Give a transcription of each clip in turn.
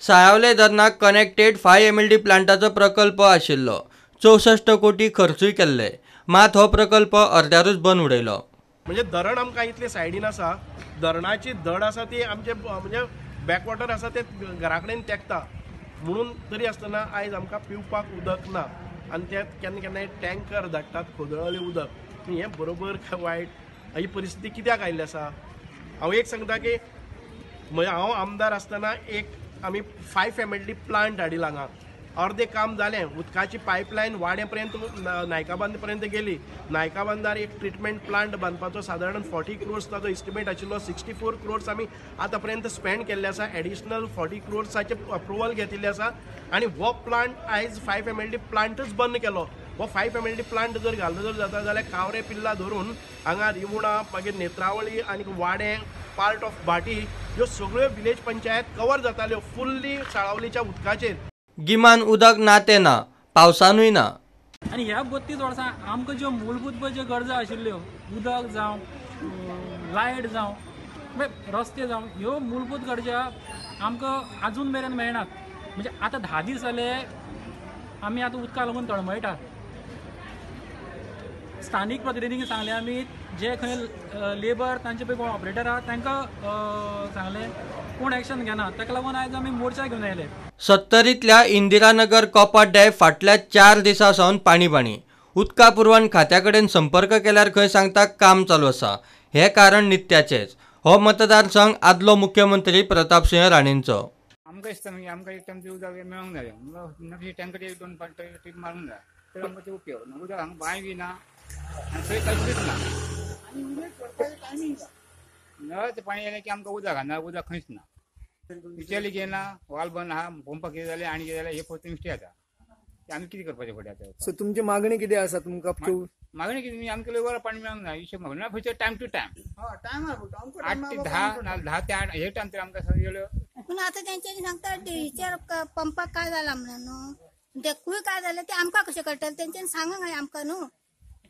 साळावले धरणाक connected 5 MLD प्लांटाचो प्रकल्प आशिल्लो. 64 कोटी खर्चूय केल्ले, मात हो प्रकल्प अर्द्यारूच बंद उडयलो. म्हणजे धरण आमकां इतले सायडीन आसा, धरणाची धड आसा ती आमचे म्हणजे बॅकवॉटर आसा ते घरा कडेन तेंकता, म्हणून तरी आसतना आयज आमकां पिवपाक उदक ना आनी ते केन्ना केन्नाय टँकर धाडटात खोदळलें उदक. हें बरोबर काय वायट ही परिस्थिती कित्याक आयिल्ली आसा? हांव एक सांगता की हांव आमदार आसतना एक आमी 5 MLD plant हाडिला हांगा, अर्दें काम जालें, उदकाची पायपलायन वाड्या पर्यंत नायकाबांद पर्यंत गेली. नायकाबांदार एक ट्रिटमेंट प्लांट बांदपाचो सादारण 40 क्रोर्स ताजो एस्टिमेट आशिल्लो. 64 क्रोर्स आमी आतां पर्यंत स्पेंड केल्ले आसा. एडिशनल 40 क्रोर्साचे अप्रुवल घेतिल्ले आसा आनी हो प्लांट आयज 5 MLD प्लांटच बंद केलो. हो 5 MLD plant जर घालो जर जाता जाल्यार कावरे पिल्ला धरून हांगा रिवणा, मागीर नेत्रावळी आनी वाडें, पार्ट ऑफ भाटी, ह्यो सगळ्यो विलेज पंचायत कवर जाताल्यो फुल्ली साळावलीच्या उदकाचेर. गिमान उदक ना ते ना, पावसानूय ना. आनी ह्या 32 वर्सां आमकां ज्यो मूलभूत ज्यो गरजा आशिल्ल्यो, उदक जावं, लायट जावं, रस्ते जावं, ह्यो मूलभूत गरजा आमकां आजून मेरेन मेळनात. म्हणजे आतां 10 दीस जाले आमी आतां उदकाक लागून तळमळटात. स्थानीक प्रतिनिधींक सांगलें आमी, जे खंय लेबर तांचे पळय कोण ऑपरेटर आहा तांकां सांगलें, कोण एक्शन घेना. ताका लागून आयज आमी मोर्चा घेवन आयले. सत्तरींतल्या इंदिरानगर कोपाड्डे फाटल्या 4 दिसां सावन पाणी पाणी. उदका पुरवण खात्या कडेन संपर्क केल्यार खंय सांगता काम चालू आसा. हें कारण नित्याचेच. हो मतदारसंघ आदलो मुख्यमंत्री प्रतापसिंह राणेंचो. आमकां दिसता मागीर आमकां एक टायम उदक मेळोंक जाय, टँकर 1-2 ट्रीप मारूंक जाय तर आमकां ते उपयोग. उदक हांगा बांय बी ना आनी थंय कसलीच ना. नळाचें पाणी येयलें की आमकां उदक ना, उदक खंयच ना. विचारली की ना वाल बंद आहा, पंपाक कितें जालें आनी कितें जालें हे फक्त मिस्टेक जाता. ते आमी कितें करपाचें फुडें आतां? सो तुमची मागणी कितें आसा तुमकां? मागणी कितें, आमकां लेबर पाणी मेळोंक ना हिशोब मागणी ना. खंयचे टायम टू टायम 8 ते 10, 10 ते 8 हे टायम तरी आमकां सगळ्यो. पूण आतां तेंच्यांनी सांगता हिचेर पंपाक काय जालां म्हणून न्हू, तेकूय काय जालें तें आमकां कशें कळटलें? तेंच्यांनी सांगूंक जाय आमकां न्हू.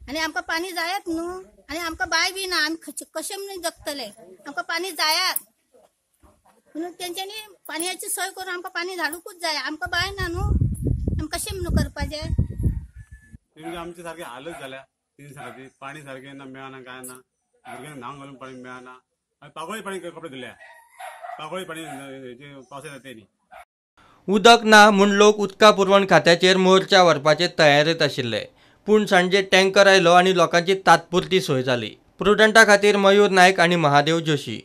आनी आमकां पाणी जायत न्हू, आनी आमकां बांय बी ना, आमी कशें म्हणून जगतले? आमकां पाणी जायात म्हणून तेंच्यांनी पाणयाची सोय करून आमकां पाणी धाडूंकूच जाय. आमकां बांय ना न्हू, आमी कशें म्हणून करपाचें? आमची सारकी हालत जाल्या 3 दिसां पाणी सारकें ना, मेळना काय ना, भुरग्यांक न्हांवंक घालून पाणी मेळना. आनी पागोळी पाणी कपडे धुल्या, पागोळी पाणी पावसाळ्यात येता न्ही. उदक ना म्हूण लोक उदका पुरवण खात्याचेर मोर्चा व्हरपाचे तयारेंत आशिल्ले, पूण सांजे टँकर आयलो आनी लोकांची तात्पुरती सोय जाली. प्रुडंटा खातीर मयूर नायक आनी महादेव जोशी.